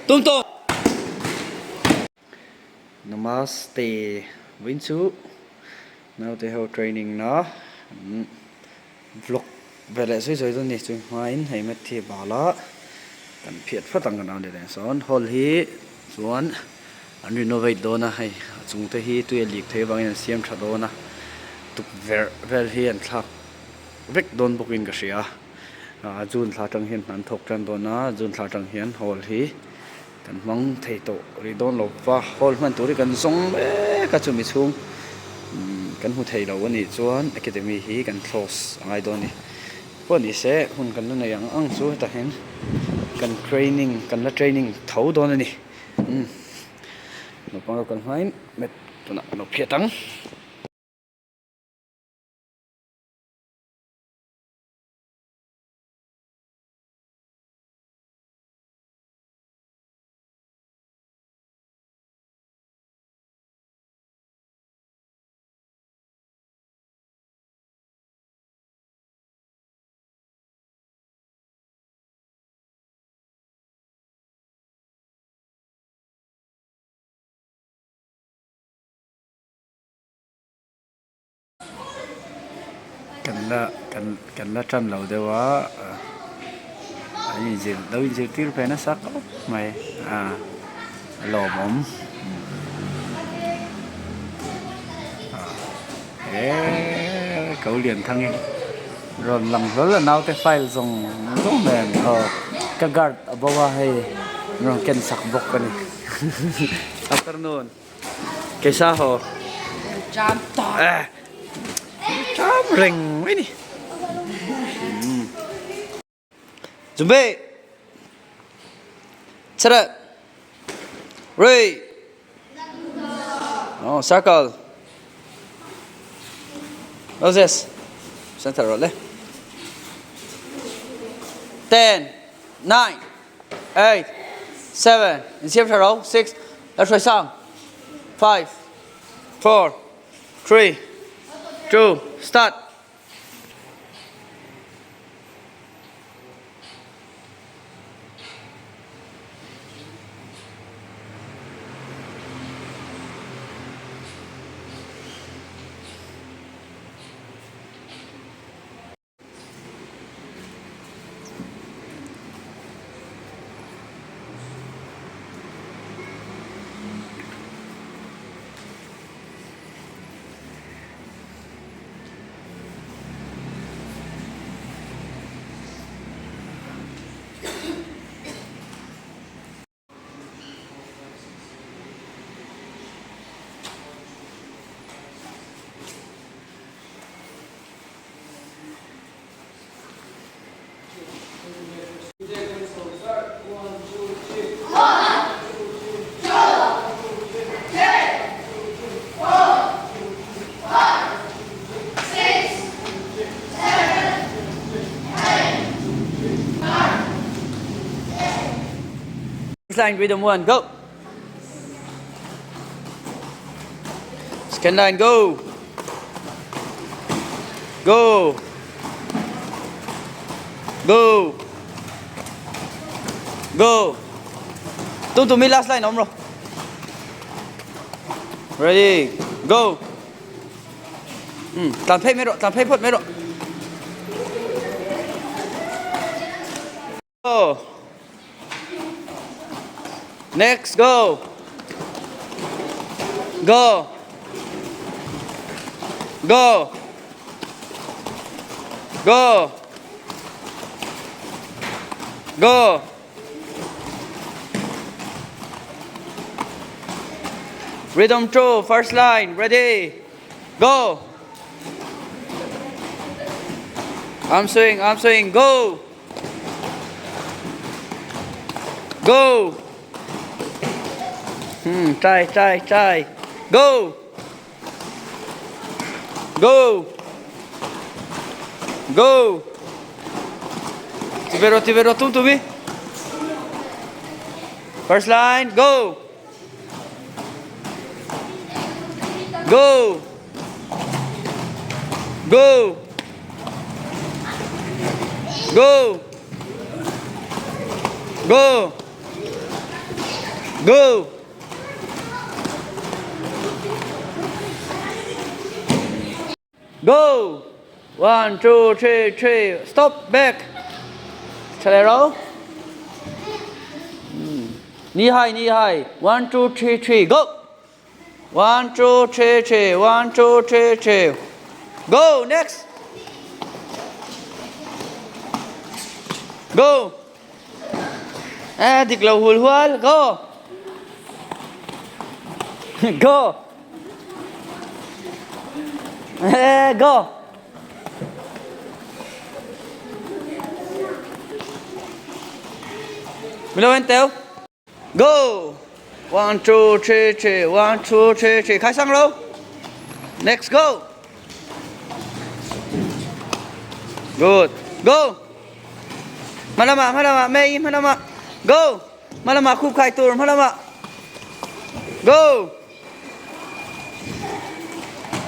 Tum tawh. Namaste vawiin chu naute ho training na vlog ve leh zui zui dawn a ni chu hmain hei mat hi bal a kan phiat phawt ang kan au leh sawn hall hi chuan an renovate dawn a hei a chung te hi tui a lik theih avangin an siam tha dawn a tukverh vel hi an thlak vek dawn bawkin ka hria a June thla atang hian an thawk tan dawn a June thla atang hian hall hi kan hmang thei tawh rih dawn lo va hall hman tur hi kan zawng mek a chumi chhung kan hmu thei lo a nih chuan academy hi kan close a ngai dawn a ni pawh ni se hun kan la nei ang ang chu hetah hian kan training kan la training tho dawn a ni umm naupang ro kal hmain mat tunah kan lo phiat ang. Kan la kan kan la tan lo deuh a an inzir lo inzirtir ve nasa khawp mai a a lawmawm eee ko lian thang hi rawn lang hlawl a naute file zawng zawng nen aw ka guard a bo a hei rawn ken sak bawk a ni afternoon. Keisa ho. Jam ta. Eh. Jam reng mai ni. Chuẩn bị. Set up. Ready. Oh, circle. Moses. Center rồi lên. 10 9 8 7 Siam tha ro 6 La hruai sang 5 4 3 2 Start. Line rhythm 1, go. Second line, go. Go. Go. Go. Tung tung mi last line om rồi. Ready, go. Tlan phei mai rawh, tlan phei phawt mai rawh. Go. Next, go. Go. Go. Go. Go. Rhythm 2, first line, ready, go. Arm swing, arm swing, go. Go. Try, try, try. Go. Go. Go. Tibero, tibero, tum tumi. First line, go. Go. Go. Go. Go. Go! Go! 1, 2, 3, 3, stop, back. Tha leh ro. Knee high, knee high. 1, 2, 3, 3, go! 1, 2, 3, 3, 1, 2, 3, 3. Go, next. Go. Eh, dik lo hul hual. Go. Go. Eh, go. Milo en teu. Go! 1, 2, 3, 3, 1, 2, 3, 3. Khai sang lo. Next, go! Good. Go! Hmalama, hmalama, May, hmalama. Go! Hmalama, khup khai tur, hmalama. Go!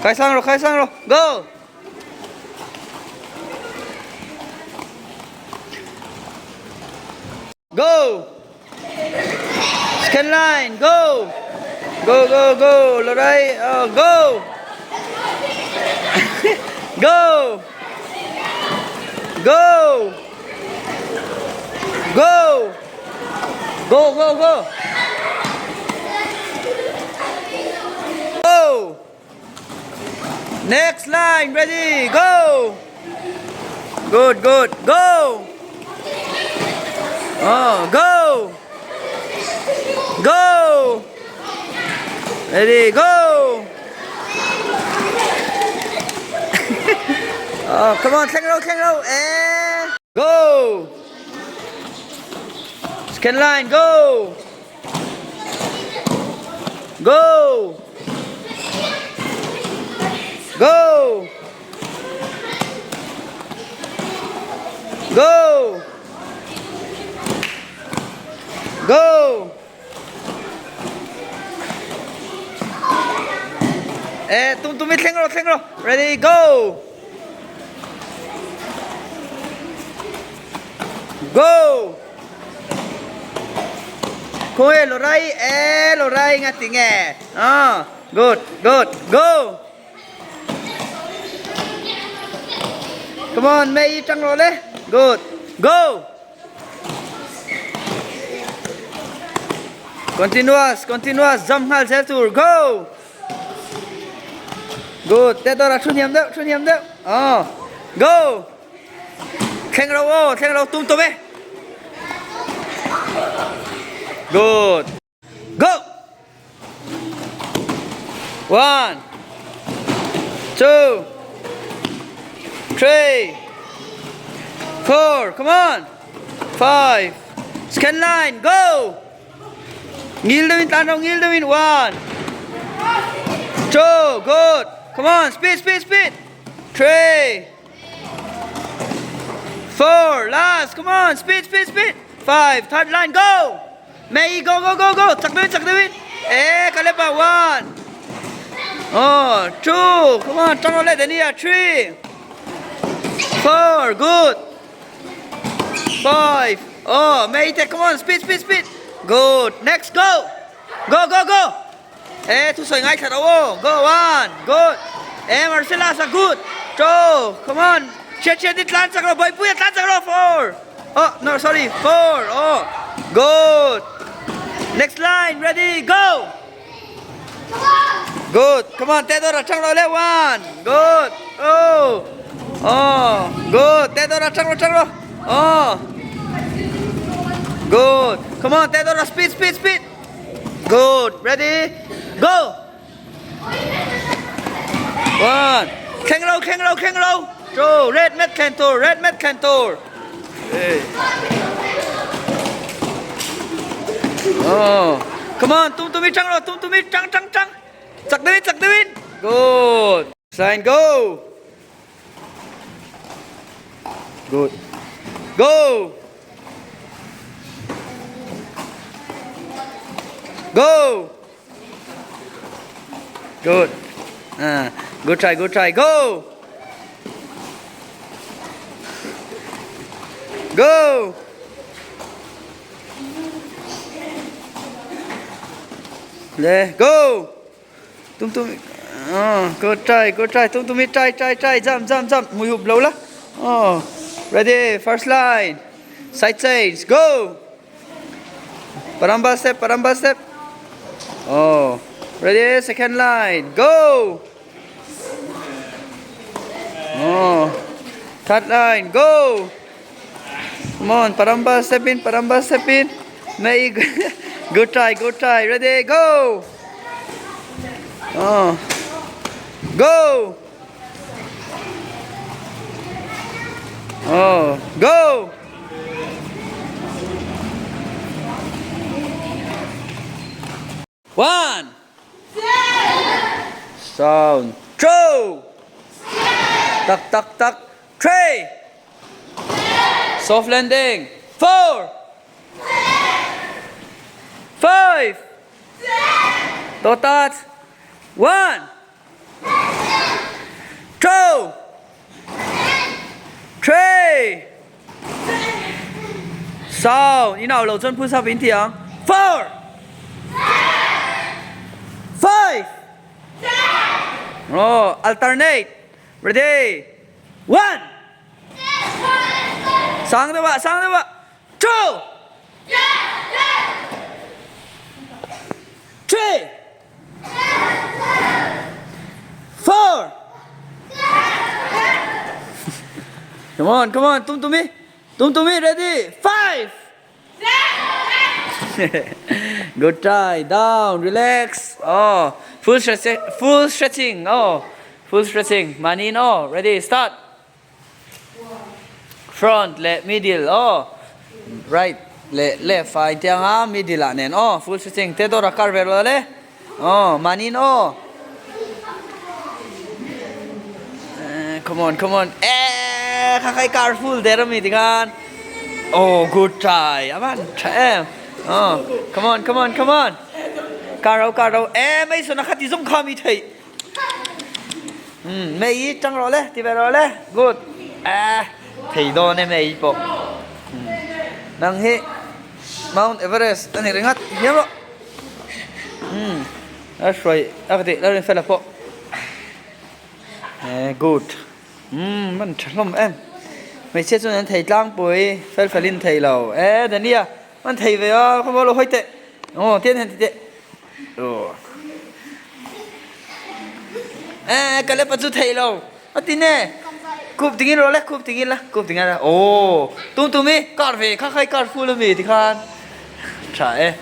Khai sang ro, khai sang ro. Go! Go! Scan line, go! Go, go, go! Lorai, oh, go! go! Go! Go! Go, go, go! Go! Next line, ready, go! Good, good, go! Oh, go! Go! Ready, go! oh, come on, thleng ro, thleng ro, eh! Go! Scan line, go! Go! Go! Go! Go! Eh, tum tum thleng ro, thleng ro. Ready, go! Go! Khawi Lorai e Lorai nga ti nge. Ah, good, good. Go! Come on, May tang ro le. Good. Go! Continuous, continuous. Jump ngal zel tur. Go! Good. Te dawrah thu hniam deuh, thu hniam deuh. Ah, go! Thleng ro aw, thleng ro tum tum e. Good. Go! 1, 2, 3, 4, come on. 5, scan line, go! Ngil deuhin tlan ro, ngil deuhin. 1, 2, good. Come on, speed, speed, speed. 3, 4, last, come on, speed, speed, speed. 5, third line, go! May, go, go, go, go. Chak deuhin, chak deuhin. Eh, kalepa, 1. Oh, 2, come on, tang ro le, Dania, 3, 4, good. 5, oh, May, come on, speed, speed, speed. Good, next, go. Go, go, go. Eh, thusawi ngaithla ro aw. Go, 1, good. Eh, Marcela sa good. 2, come on. Chet chet i tlan chak ro, Bawihpuia tlan chak ro, 4. Oh, no, sorry, 4. Oh, good. Next line, ready, go. Good. Come on, Teodora, tang ro le, 1. Good. Oh. Oh, good. Teodora, tang ro, tang ro. Oh. Good. Come on, Teodora, speed, speed, speed. Good. Ready? Go. 1. Thleng ro, thleng ro, thleng ro. 2. Red met thlen tur, red met thlen tur. Oh. Come on, tum tum i tang ro, tum tum i tang tang tang. Chak deuhin, chak deuhin. Good. Sign go. Good. Go. Go. Good. Good try, good try. Go. Go. Le go! Tum tum oh good try good try tum tum hi try try try jump jump jump hmui hup lo la oh ready first line side change go! Paramba step paramba step oh ready second line go! Oh third line go! Come on paramba step in paramba step in May good try good try ready go! Oh go! Oh go! One. Sound. Two. Tak tak tak. Three. Soft landing. Four. Five. Total. One. Two. Three. Sound. In au lo chuan phusa in ti ang. Four. Five. Oh, alternate. Ready. One. Sang deuh ah, sang deuh ah. Two. Three. Four. Come on, come on, tum tumi. Tum tumi, ready? Five. Good try. Down, relax. Oh, full stretching, full stretching. Oh, full stretching. Manin, oh, ready, start. Front leh middle aw right leh left ah intiang a middle ah nen aw full stretching te dawr a kar ve rawh le aw mahniin aw come on come on eh kha khai kar full der ami tikhan aw good try a van tha em aw come on come on come on kar ro kar ro eh mai sawn a kha ti zawng kha mi theih. Umm mei hi tang rawh le ti ve rawh le good eh thei dawn e mei pawh nang hi Mount Everest a ni ringawt hiam rawh umm a hruai a ka tih lo rin fela pawh eh good umm man tha hlawm em hmeichhia chuan an thei tlangpui fel fel in thei lo eh Dania man thei ve a khawmual lo hawi teh aw tian hian ti teh. Eh, ka lepa chu thei lo. A ti ne. Khup tingin ro le, khup tingin la, khup tingin la. Oh, tum tum i kar ve, kha khai kar full ami ti khan. Tha e.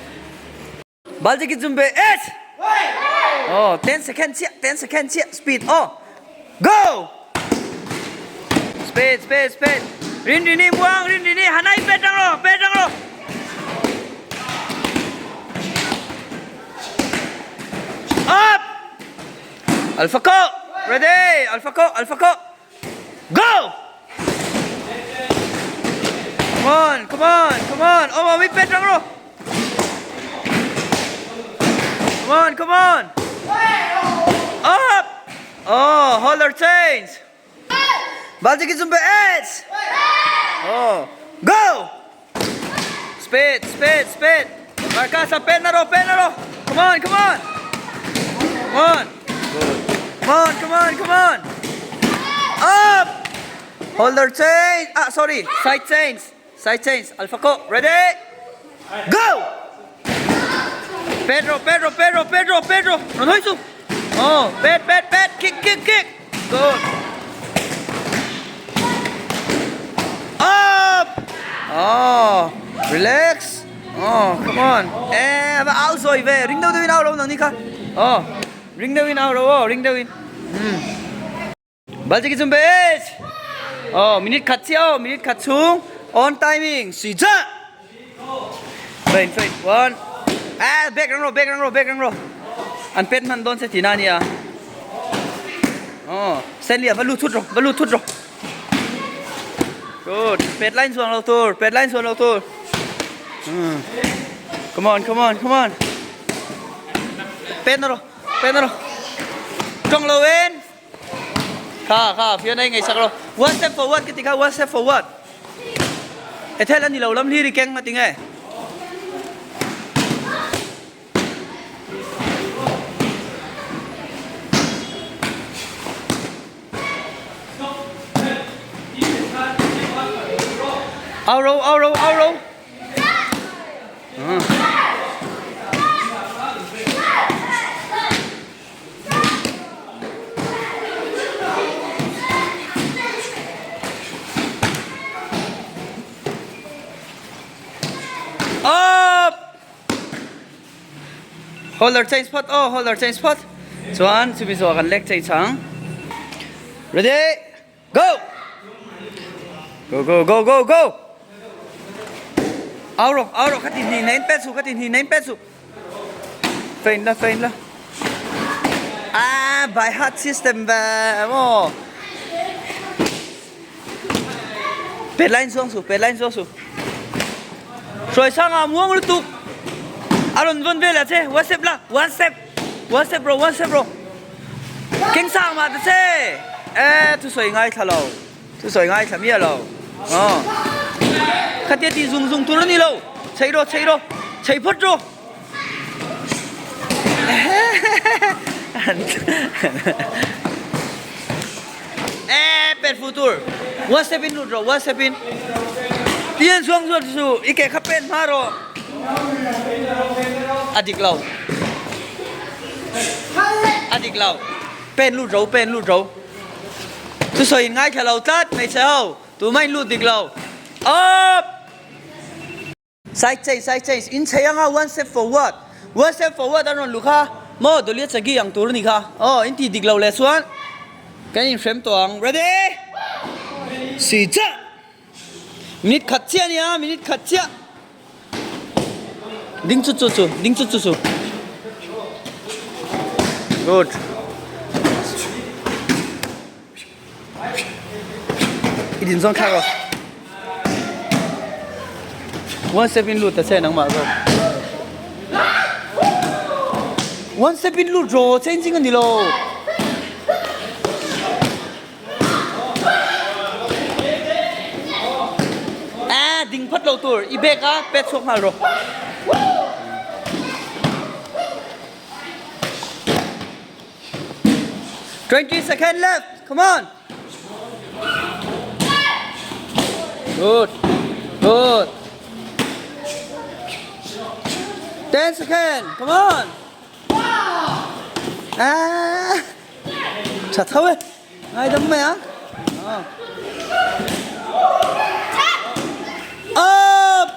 Bal ki zum be S. Oh, 10 second chia, 10 second chia, speed. Oh. Go! Speed, speed, speed. Rin rini muang, rin rini hanai pe tang ro, pe tang ro. Up! Alpha ko! Ready! Alpha ko! Alpha ko! Go! Come on, come on, come on. Oh, mi pe tang ro. Come on, come on. Up! Oh, holder change. Balti ki zumbe edge. Oh, go! Speed, speed, speed. Markasa, penaro, penaro. Come on, come on. Come on. Come on, come on, come on. Up! Holder change. Ah, sorry. Side change. Side change. Alpha ko. Ready? Go! Pedro, Pedro, Pedro, Pedro, Pedro. Ron hoi su. Oh, pet, pet, pet. Kick, kick, kick. Good. Up! Oh, relax. Oh, come on. Eh, va out rồi về. Ring đâu đâu out đâu nang ni kha. Oh, ring đâu in out đâu. Oh, ring đâu in. Hmm. Bal chi ki zum be. Oh, minute khat chi oh, minute khat chung. On timing. Si ja. Fein, fein. One. Ah, back rang ro, back rang ro, back rang ro. An pet man don se tina nia. Oh, sen lia va lu thut ro, va lu thut ro. Good. Pet line chuang lo tur, pet line chuang lo tur. Hmm. Come on, come on, come on. Pet na ro, pet na ro. Tong lo en. Kha kha fian ei ngaihsak lo. One step forward ka ti kha one step forward. Ethel ani lo lam hlir i keng a ti nge. Au ro au ro au ro. Up! Holder change phawt aw, holder change phawt. Chuan chumi zawh kan leg change ang. Ready? Go! Go go go go go! Au rawh, au rawh, khatin hi nain pet su, khatin hi nain pet su. Fein la, fein la. Ah, by heart system ve maw. Pet lain chuang su, pet lain chuang su. Hruai sanga muang lutuk. A rawn vawn vel a che, one step la, one step. One step rawh, one step rawh. Keng sang mah ta che. Eh, thusawi ngaithla lo. Thusawi ngaithla miah lo. Aw. Khatia ti zung zung tur a ni lo. Chei rawh, chei rawh. Chei phawt rawh. Eh, pet fu tur. One step in lut rawh, one step in. Tian chuang chuan chu i ke kha pen hma rawh. A dik lo. A dik lo. Pen lut ro, pen lut ro. Thusawi in ngaithla lo tlat hmeichhe ho. Tumah in lut dik lo. Up! Side change, side change. In chei anga one step forward. One step forward an rawn lu kha. Maw Doliat Chagi ang tur a ni kha. Aw, in ti dik lo leh chuan kan inhrem tawh ang. Ready? Si chiah! Minute khat chiah a nia, minute khat chiah. Ding chu chu chu, ding chu chu chu. Good. I din zawn thlak rawh. One step in lut ta che nangmah zawk. One step in lut rawh, changing a ni lo. Ah, ding phat lo tur. I bag a pet chhuak nghal rawh. 20 second left. Come on. Good. Good. 10 second. Come on. Ah. Tha tho e. Ngai dam mai a. Up.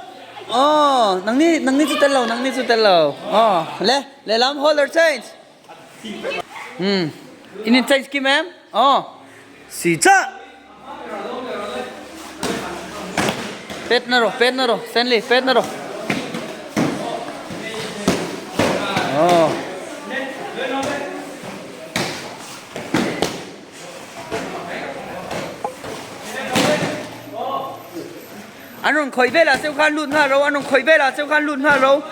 Oh, nang ni nang ni chu tel lo, nang ni chu tel lo. Oh, le le lam holder change. Hmm. In in change kim em? Oh. Si cha. Pet na ro, pet na ro, Stanley, pet na ro. Oh. An rawn khawih velah cheu khan lut nghal ro, an rawn khawih velah cheu khan lut nghal ro.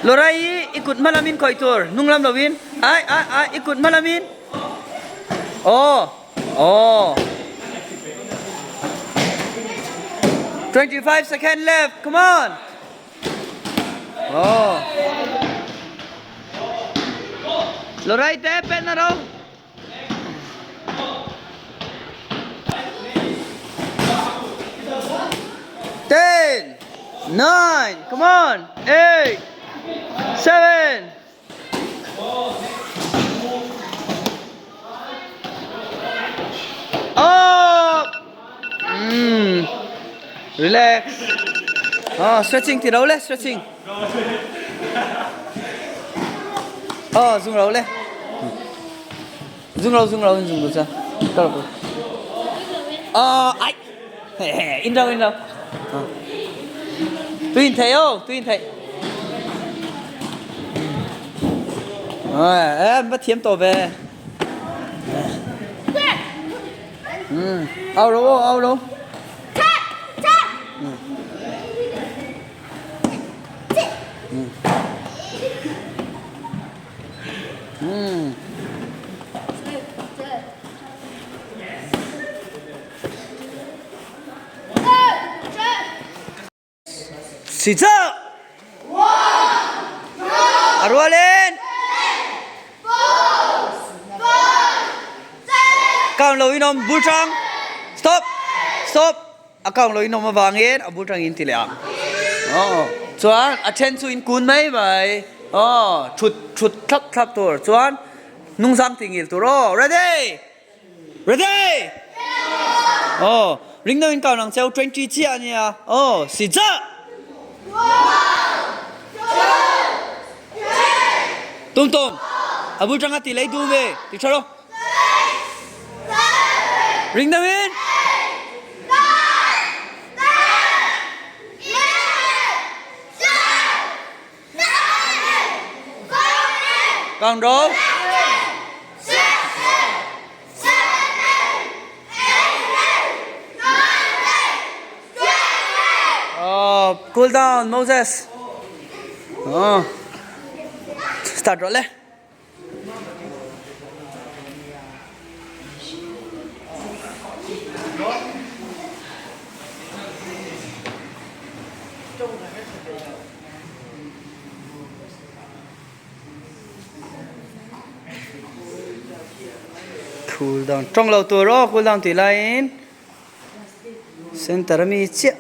Lorai i i kut hma lamin khawih tur, hnung lam lovin. Ai ai ai i kut hma lamin. Aw aw. 25 second left, come on. Aw. Lorai te pen na ro. 10, 9, come on, 8, 7, up. Mm. Relax. Oh, stretching thì đâu le, stretching. Oh, dùng đâu le. Zung lo zung lo in zung lo cha. Kal ko. Ờ ai. In đâu in đâu. Tôi nhìn thấy không? Tôi nhìn thấy. Rồi, em bắt thiếm tổ về. Ừ. Ao đâu, ao đâu. Ừ. Ừ. Sisa! A rualin! Count lo in awm bul ṭang! Stop! Stop! A count lo in awm avangin a bul tangin ti leh ang. Aw chuan a then chu in kun mai mai. Aw thut thut thlap thlap tur chuan hnungzang ti ngil tur aw. Ready? Ready? Aw ring deuh in count ang cheu 20 chiah a nia. Aw si zah! Tum tum a bul tanga ti lei duh ve ti tha rawh. Ring deuh in. Count roll. Oh, cool down, Moses. Oh. Start rawh le. Cool down. Tawng lo tur aw cool down tih laiin center ami chiah.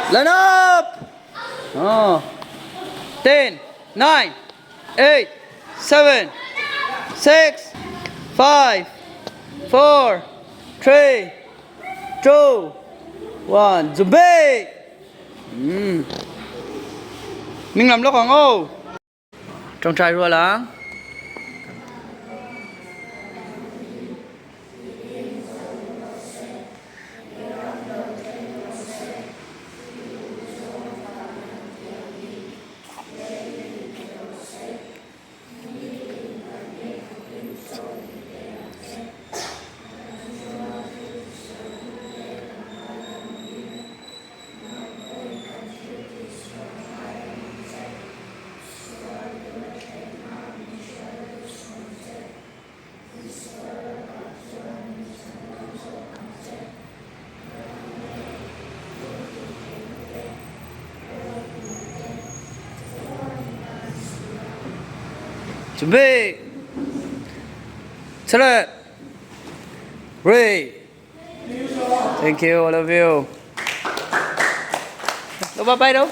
Line up! Oh. 10, 9, 8, 7, 6, 5, 4, 3, 2, 1. Zumbi! Ming lam lawk ang aw. Tawngtai rual ang. Chuẩn bị Chale Ready Thank you, I love you. Đâu ba bay đâu?